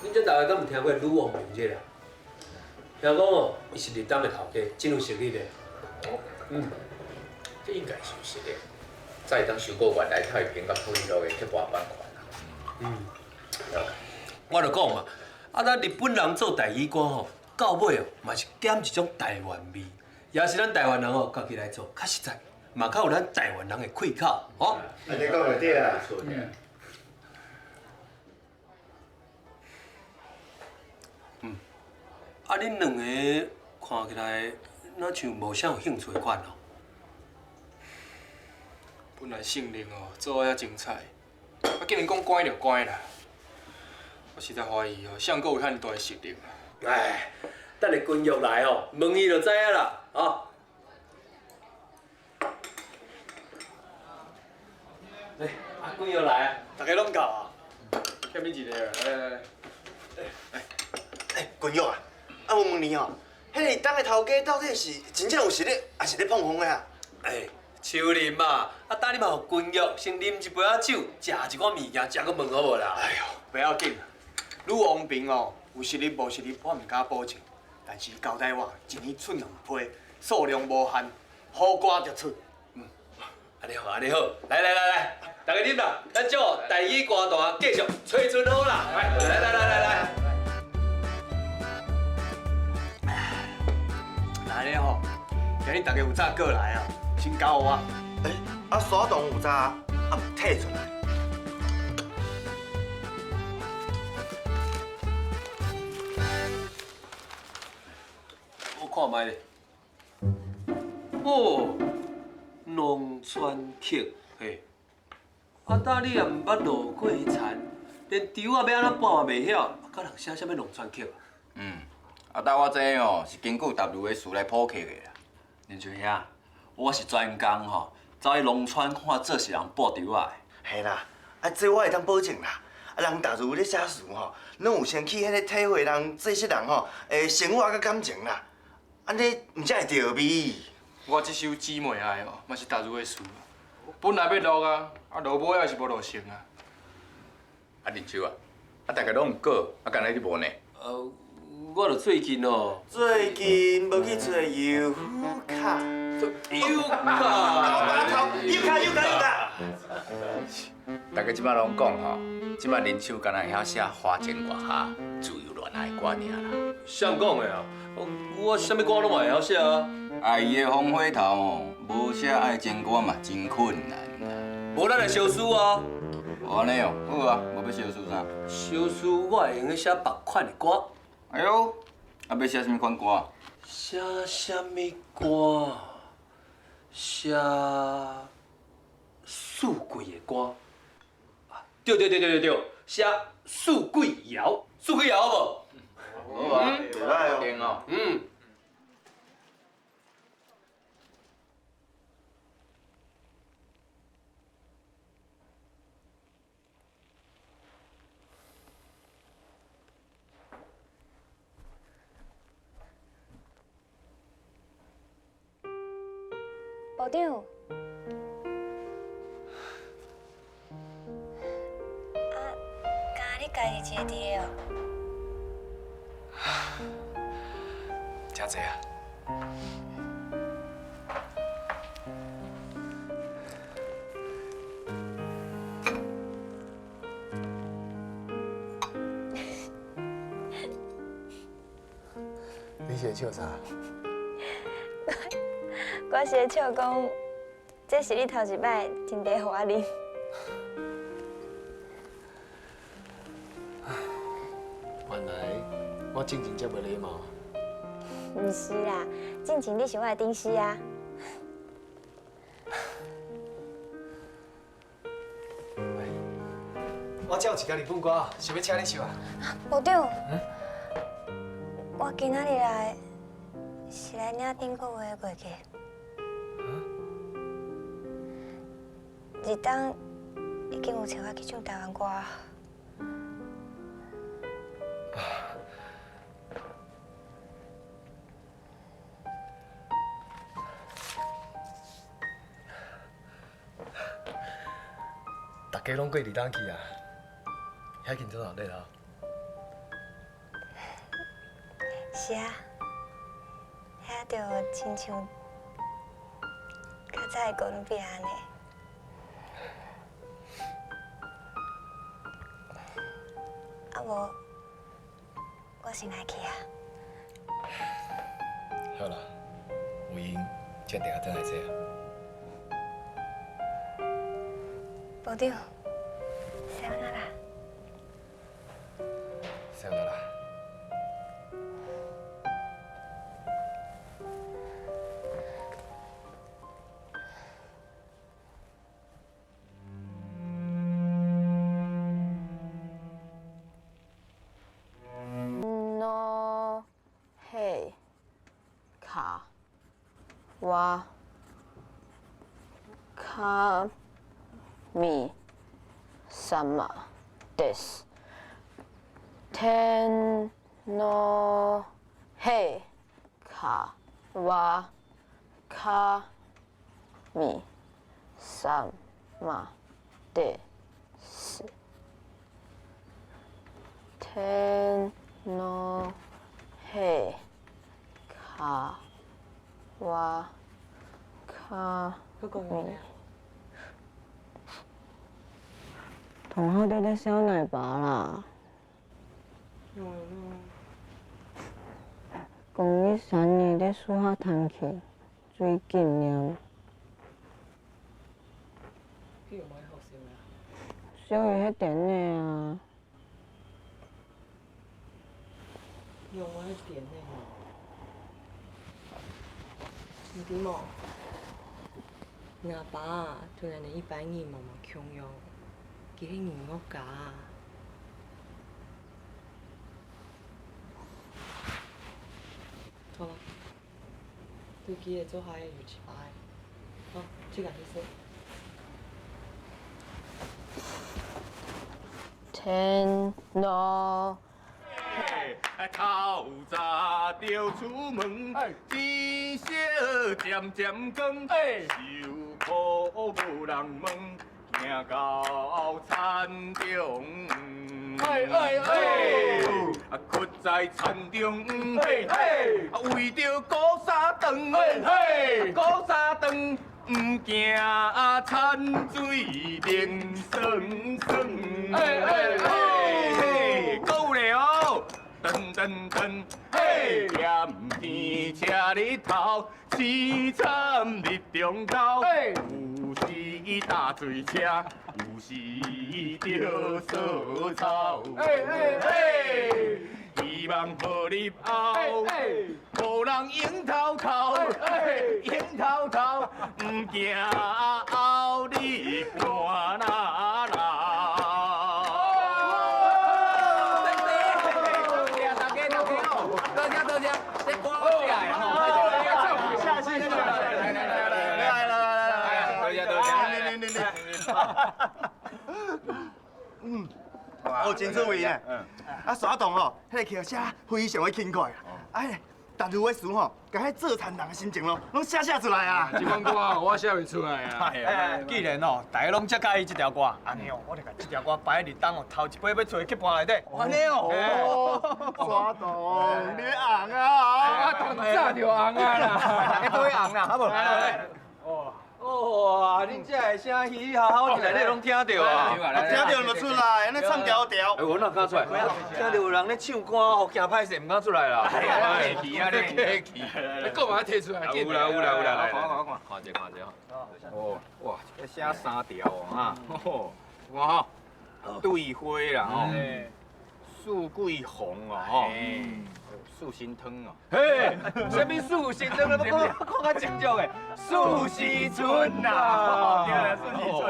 恁這大家敢有聽過呂王明這個人？聽講哦，伊是日東的頭家，真有實力的。嗯，這應該是有實力。才會當收購原來太平佮富裕路的鐵板版權啊。嗯，我就講嘛，啊，咱日本人做台語歌吼，到尾哦嘛是減一種台灣味，也是咱台灣人哦，家己來做，較實在，嘛較有咱台灣人的氣口，吼。按呢講就對啦。嗯，啊，恁兩个看起來，若像無啥有興趣的款哦。本來勝利哦，做啊遐精彩，啊竟然講關就關啦！我實在懷疑哦，誰閣有遐爾大的實力？哎，等下君玉來哦，問伊就知影啦，哦。來，阿君玉來啊，大家攏到啊？欠你一个啊，來來來。哎，君玉啊，啊我問你哦，彼个東的頭家到底是真正有實力，抑是咧膨風的啊？哎，秋林嘛，啊，等你嘛予君玉先啉一杯仔酒，食一寡物件，才閣問好無啦？哎喲，不要緊，呂王平哦，有實力無實力，我毋敢保證，但是交代我，一年出兩批，數量無限，好歌就出。嗯，按呢好，按呢好，來來來來，大家啉啦，咱祝台語歌壇繼續催春好啦！來來來來來。來咧吼，今日大家有早過來啊，先交予我。欸，啊山東有早啊，退出來。我看覓咧。哦，農村曲，嘿。啊，呾你也毋捌落過田，連稻仔欲按怎播嘛袂曉，啊，佮人寫啥物農村曲啊？嗯，啊，呾我這吼是根據 W 的詞來譜曲的啦。林秋兄，我是專工吼，走去農村看做事人播稻仔的。嘿啦，啊，這我會當保證啦。啊，人 W 咧寫詞吼，攏有先去彼個體會人做事人吼，的生活佮感情啦。按呢毋才會著味。我這首姊妹愛哦，嘛是 W 的詞。本來欲錄啊，啊落尾還是無錄成啊。啊，林秋啊，啊大家攏有稿，啊敢若你無呢？我著最近哦，最近無去揣尤卡，尤卡，尤卡，尤卡，尤卡。大家這擺攏講吼，這擺林秋敢若會曉寫花前月下、自由戀愛歌爾啦。誰講的啊？我啥物歌攏嘛會曉寫啊。愛的風火頭吼，無寫愛情歌嘛，真困難啦。無咱來相輸啊！按呢哦，好啊，無欲相輸啥？相輸我會用得寫別款的歌。哎喲，啊欲寫啥物款歌？寫啥物歌？寫四季的歌。對對對對對對，寫四季謠，四季謠好無？好啊，袂歹哦。嗯。部長，啊，敢若你家己一个佇咧哦？真濟啊！你是咧笑啥？我是咧笑講，這是你頭一擺斟茶予我啉。原來我進前這無禮貌。毋是啦，進前你是我的頂司啊。我這有一支日本歌，想欲請你唱啊。部長，我今仔日來是來領頂個月的月給。日東已經有揣我去唱台灣歌。大家攏過日東去啊，遐緊張熱鬧。是啊，遐就親像較早的哥倫比亞按呢。啊無，我先來去啊。好啦，有閒才定下轉來坐啊。部長，さよなら。さよなら。诺嘿卡哇卡米萨玛です。天皇陛下は神様です。天皇陛下は神。同学在咧烧奶爸啦。讲你三年咧书法弹琴，水纪念。小伊彼电的啊。用我彼电的哦。毋知无？阿爸突然的一摆日慢慢强用，佢迄银屋家。好啦，对佢会做下有一摆，好，这个你说。天皇。透早就出门，天色渐渐光，受苦无人问，行到田中。啊，屈在田中，啊，为著顾三顿，顾三顿，毋惊田水冷酸酸。嘿，够咧哦！噔噔噔，嘿，踮天车日头，凄惨日中沟，有时搭水车，有时著扫草。希望好日后，无人迎头头，迎头头，毋惊后日寒哪老。嗯，哦，真趣味呢。啊，沙洞哦，彼个曲写非常的轻快啊。哎，但如的词吼，共彼做田人的心情咯，拢写写出来啊。这款歌我写袂出来啊。既然哦，大家拢遮佮意这条歌，按呢哦，我就共这条歌摆伫立冬哦，头一批欲揣的曲盘内底。按呢哦，沙洞，你红啊！啊，早就红啊啦，大家都会红啦，好无？来来来。哦。哇！恁这个声嘻嘻哈哈，我内底拢听著啊！听著就出来，按呢唱调调。哎，我哪敢出来？听著有人咧唱歌，哦，惊歹势，毋敢出来啦。客气啊，你客气。你讲嘛提出来。有啦有啦有啦，来看看看，看者看者吼。哦，哇，这写三条哦哈。我吼，对花啦吼，四季红哦吼。素心汤哦，嘿，啥物素心汤？你讲讲较正宗的，素时春呐，对啦，素时春。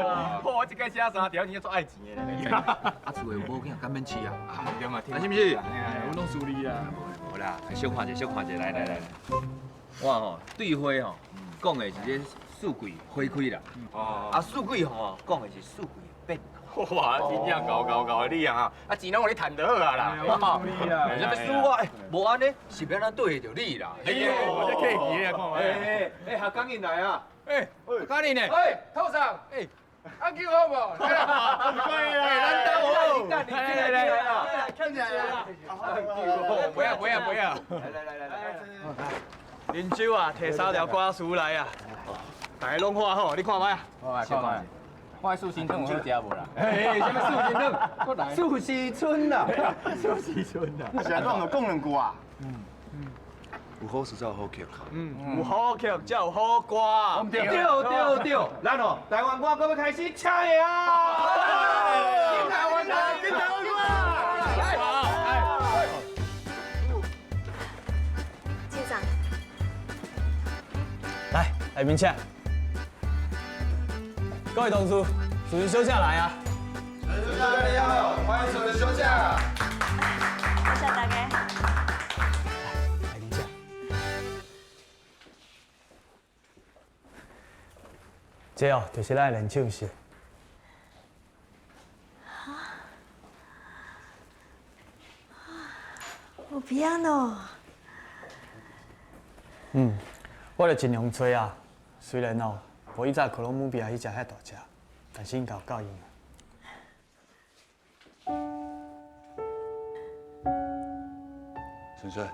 我这个写三条，你足爱钱的咧。啊，厝的有某囝，敢免饲啊？对嘛，啊，是毋是？我拢输你啊。无啦，小看者，小看者，来来来来。我吼对花吼，讲的是这四季花开啦。哦。啊，四季吼讲的是四季变。哇，真正𠢕𠢕𠢕的你啊！啊，钱拢予你趁就好啊啦。你啊！啥物输我？欸，无按呢，是欲按怎对得著你啦？哎呦，我这客气啊，看觅。哎哎，何江印来啊？哎，江印呢？哎，头上，哎，阿舅好无？来啦，咱兜好。来来来，两只啦。不要不要不要！来来来来来。林州啊，提三条歌词来啊，大家拢看好，你看覓啊？看覓，看覓。看素心汤有好食无啦？哎，啥物素心汤？素时春啦，素时春啦。啊，是按怎？就讲两句啊。有好事才有好曲。嗯，有好曲才有好歌。对对对，咱哦，台湾歌阁欲开始唱的啊！台湾歌，台湾歌。进长，来，来宾请。各位同事，主持休假来啊！主持休假你好，欢迎主持休假。多谢大家。来，宾请。这哦，就是咱的练唱室。有 piano。嗯，我就尽量揣啊，虽然哦，无以前哥伦比亚彼只遐大只，但是应该有够用。萱萱，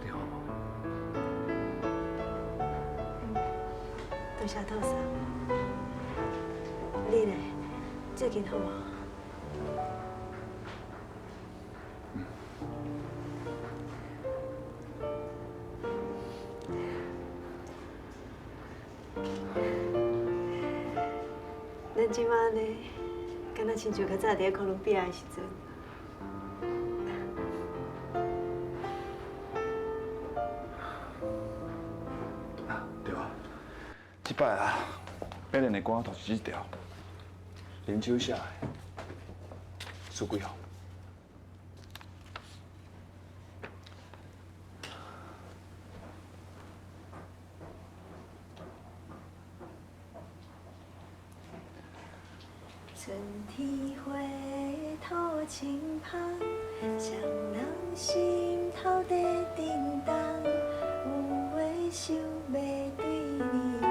你好吗？多谢透嫂。你呢？最近好无？咱这摆呢，敢若亲像较早伫咧哥伦比亚的时阵。对啊，这摆啊，要练的歌就是这条，林秋写的，四季红。春天花吐清芳，双人心头在震动，有话想欲对你讲，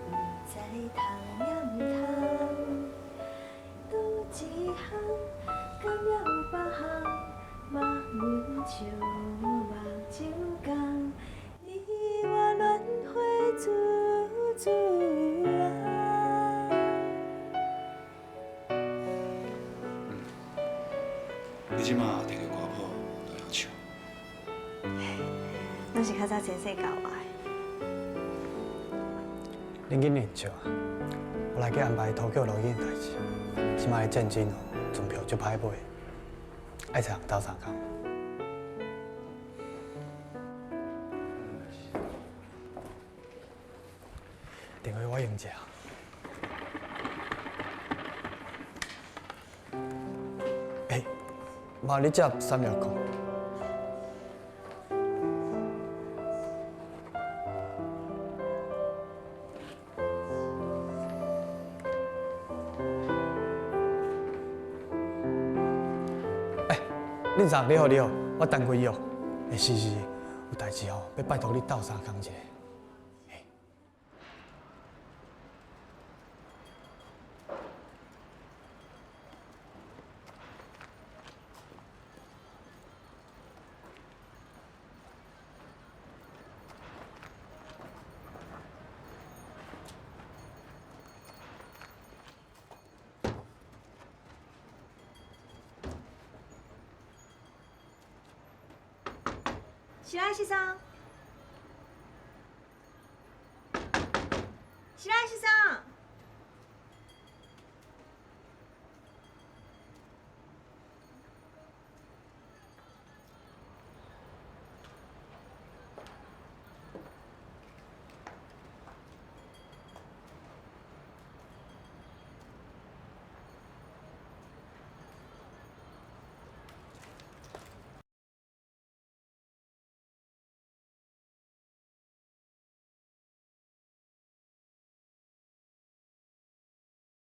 毋知通也毋通。倒一项，敢犹有别项？目阮笑，目睭共，你我恋花处处红。你这马摕著歌谱就会晓唱？拢是较早先生教我的。恁紧练笑啊！我来去安排土曲录音的代志。这摆的战争哦，船票足歹买，爱找人斗相共。电话我用者。欸，妈，你接360。欸，恁长你好，你好，我陈贵哦。欸，是是是，有代志哦，欲拜托你斗相共一下。是安先生。